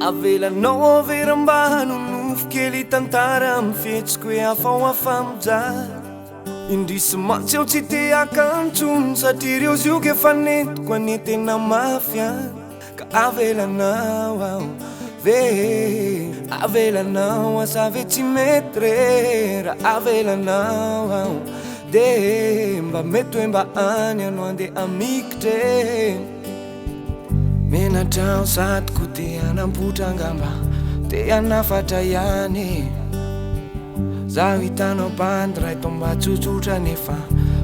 Avelanao ve raha mba hanonofy kely tantara amin'ny fihetsiko hoe hafa ho hafa mijaly. Indrisy mantsy aho tsy te haka intsony satria ireo zioga efa nentiko anie tena mafy an. Ka avelanao aho ve? Avelanao asa ve tsy mety re raha avelanao aho de mba mety hoe mba any ianao andeha hamikitra e. Menatra aho sady koa te hanampotra angamba te hanafatra ihany e. Zaho hitanao bandy ray toa mba tsotsotra nefa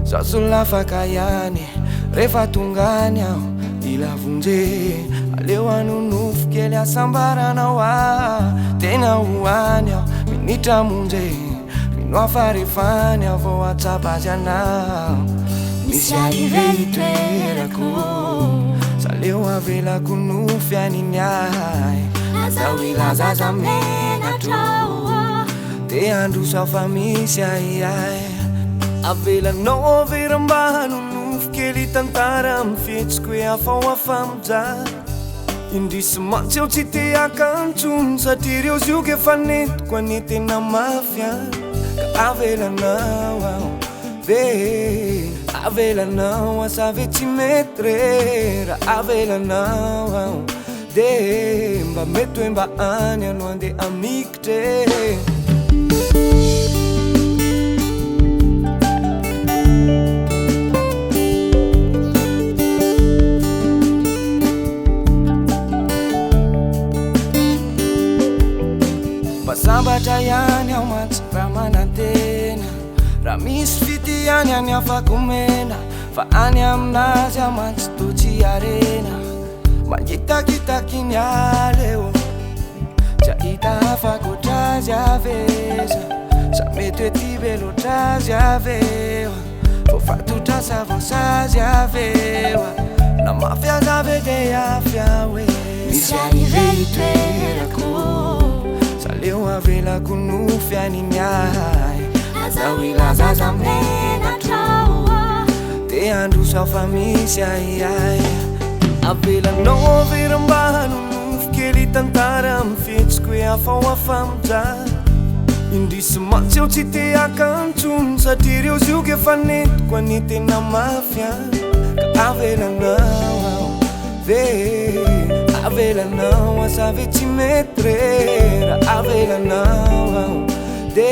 zaho solafaka ihany e. Rehefa tonga any aho mila vonjy e. Aleo hanonofy kely hasambaranao aho. Tena ho any aho minitra monjy e. Mino aho fa rehefa any aho vao hahatsapa azy anao. Misy ahy ve hitoerako? Sa aleo avelako nofy any ny ahy. Aza hilaza aza menatra Te handroso aho fa misy ahiahy. Avelanao ve raha mba hanonofy kely tantara amin'ny fihetsiko hoe hafa ho hafa mijaly. Indrisy mantsy aho tsy te haka intsony satria ireo zioga efa nentiko anie tena mafy an. Ka avelanao aho ve? Avelanao asa ve tsy mety re raha avelanao aho de mba mety hoe mba any ianao andeha hamikitra e. Mba sambatra ihany aho mantsy raha manantena. Raha misy fitia ihany any afaka omena. Fa any aminazy aho mantsy toa tsy harena. Mangitakitaky ny aleo. Tsy ahita hafa ankoatr'azy aveza. Sa mety hoe tia be loatra azy aveo. Voafatotra sa voasazy aveo. Na mafy aza ve dia afy aho e. Misy ahy ve hitoerako? Sa aleo avelako nofy any ny ahy. Aza hilaza aza menatra. Te handroso aho fa misy ahiahy. Avelanao ve raha mba hanonofy kely tantara amin'ny fihetsiko hoe hafa ho hafa mijaly. Indrisy mantsy aho tsy te haka intsony satria ireo zioga efa nentiko anie tena mafy an. Ka avelanao aho ve? Avelanao asa ve tsy mety re raha avelanao aho de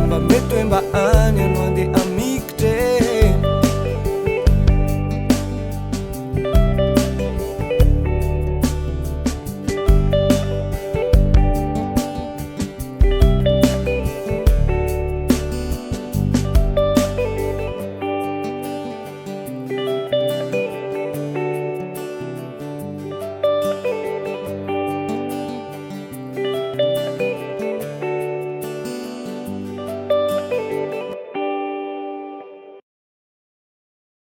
mba mety hoe mba any ianao andeha.